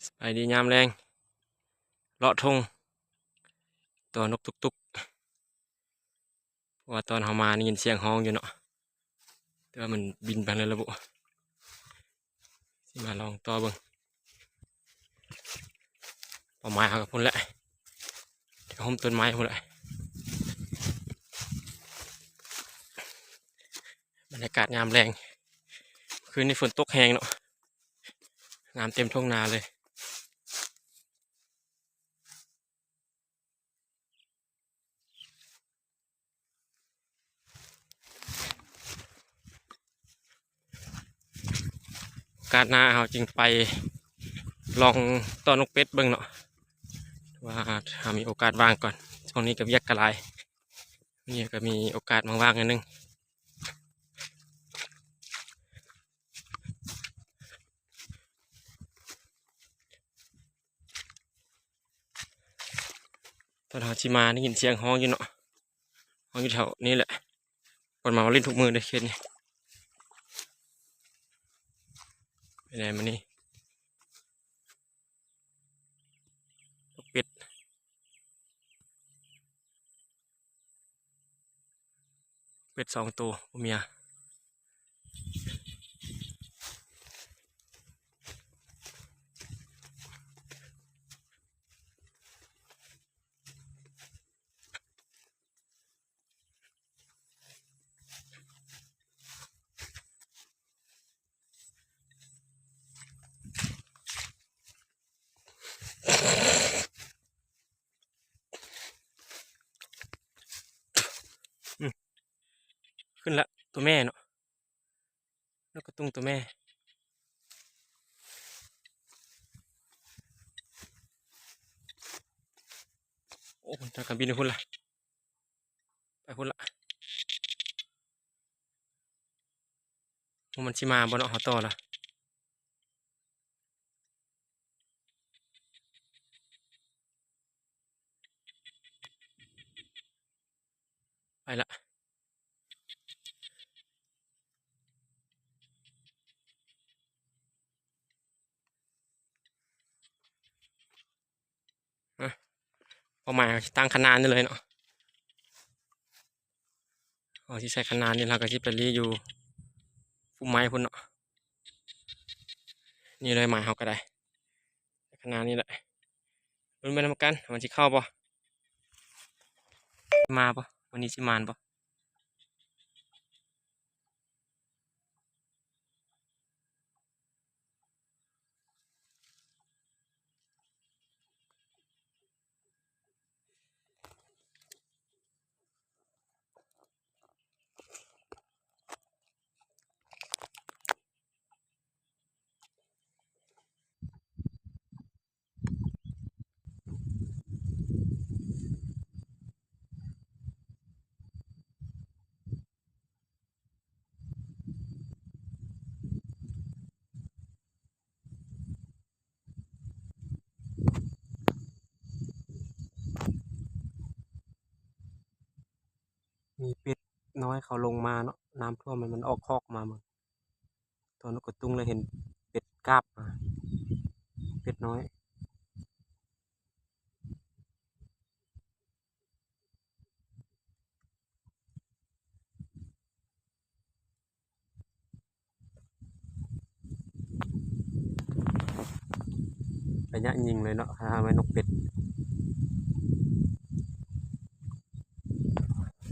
ສະບາຍດີຍາມແລງ ເລາະທົ່ງຕໍ່ນົກຕຸກໆ ເພາະວ່າຕອນເຮົາມາໄດ້ຍິນສຽງຮ້ອງຢູ່ເນາະ ແຕ່ວ່າມັນບິນໄປທາງໃດແລ້ວບໍ່. ຊິມາລອງຕໍ່ເບິ່ງ ເປົ້າໝາຍເຮົາກໍພຸ້ນແຫຼະ ແຖວຮົ່ມຕົ້ນໄມ້ພຸ້ນແຫຼະ. ບັນຍາກາດຍາມແລງ ຄືນນີ້ຝົນຕົກແຮງເນາະ ນ້ຳເຕັມທົ່ງນາເລີຍ. ໂອກາດໜ້າເຮົາຈຶ່ງໄປລອງຕໍ່ນົກເປັດເບິ່ງເນາະ ວ່າຖ້າມີໂອກາດວ່າງກ່ອນ. ຊ່ວງນີ້ກໍວຽກກໍຫຼາຍ ມື້ນີ້ກໍມີໂອກາດວ່າງໆໜ້ອຍໜຶ່ງ. ຕອນເຮົາຊິມາໄດ້ຍິນສຽງຮ້ອງຢູ່ເນາະ ຮ້ອງຢູ່ແຖວນີ້ແຫຼະ ເພິ່ນມາຫຼິ້ນທຸກມື້ເດ້ເຂດນີ້. ເປັນໃດມື້ນີ້ ນົກເປັດ ເປັດສອງໂຕ ຜົວເມຍ. ອືມ ຂຶ້ນລະ ຕົວແມ່ເນາະ ນົກກະຕຸງຕົວແມ່. ໂອ້ ມັນກະບິນໄປພຸ້ນລະ ໄປພຸ້ນລະ. ໂອ້ ມັນຊິມາບໍ່ເນາະ ເຮົາຕໍ່ລະ ໄປລະ. ເປົ້າໝາຍເຮົາຊິຕັ້ງຂະໜານນີ້ເລີຍເນາະ ເຮົາຊິໃສ່ຂະໜານນີ້ ເຮົາກໍຊິໄປລີ້ຢູ່ພຸ່ມໄມ້ພຸ້ນເນາະ. ນີ້ເລີຍໝາຍເຮົາກໍໄດ້ ຂະໜານນີ້ແຫຼະ ລຸ້ນໄປນຳກັນວ່າມັນຊິເຂົ້າບໍ່ ມາບໍ່ ມື້ນີ້ຊິໝານບໍ່. ມີເປັດນ້ອຍເຂົາລົງມາເນາະ ນ້ຳຖ້ວມ ມັນອອກຄອກມາເບິ່ງ ຕໍ່ນົກກະຕຸງ ແລ້ວເຫັນເປັດກາບມາ ເປັດນ້ອຍ. ໄລຍະຍິງເລີຍເນາະ ຖ້າແມ່ນນົກເປັດ.